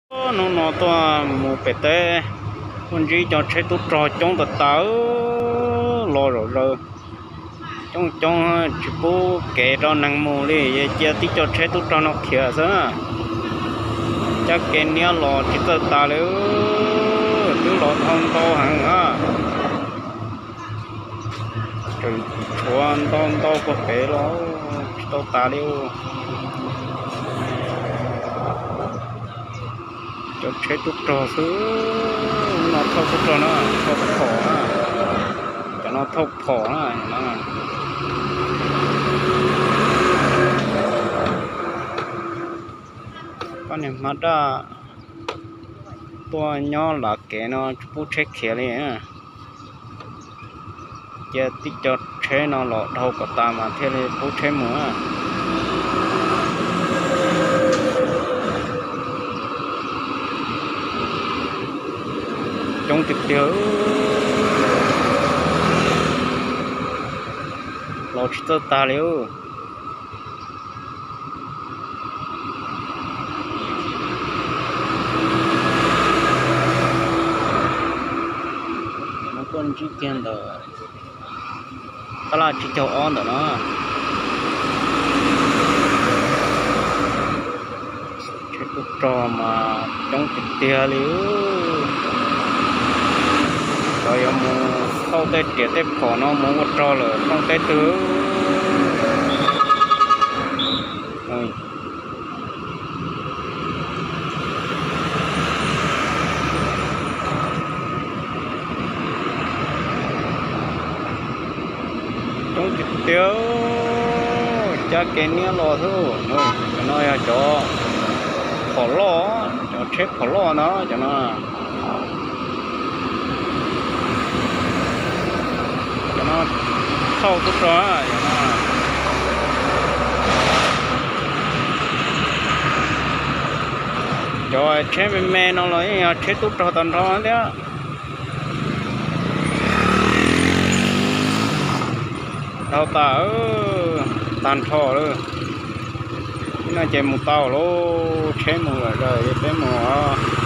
Hnub no tuaj mus pem teb, tuaj ntsib cov tsheb tub rog coob tas tas los zom zaws. Coob coob tsis pub kev rau neeg mus li, cia tib co tsheb tub rog no khiav xwb. Cab kev niab los tsis txawj tas li, twb los dhau ntau heev na. Tseem tshuav ntau ntau puag pem los tsis tau tas li. Cov tsheb tub rog xwb, no thauj tub rog na, thauj phom na, cov no thauj phom na. Pab niag hmab daj tuaj nyob lav kev no tsis pub tsheb khiav li. Cia tib co tsheb no los dhau kom tas mas thiaj li pub tsheb mus. Coob tiag tiag, los tsis txawj tag li. No tuaj ntsib kiag ntawm tab laj tsib caug ob ntawm no. Tsheb tub rog mas coob tiag tiag li. Cov yuav mus thauj tej riam tej phom no mus ua rog lawm, thauj teb twg. Coob tiag tiag, cab kev niab los xwb. Cov no yog cov phom loj, cov tsheb phom loj no cov no. Cov no thauj tub rog. Cov tsheb me me no los yeej yog tsheb tub rog tag nrho thiab. Dhau tas, tag nrho lawm. Ib no ces mus tau lauj, tsheb mus lawm, peb mus os.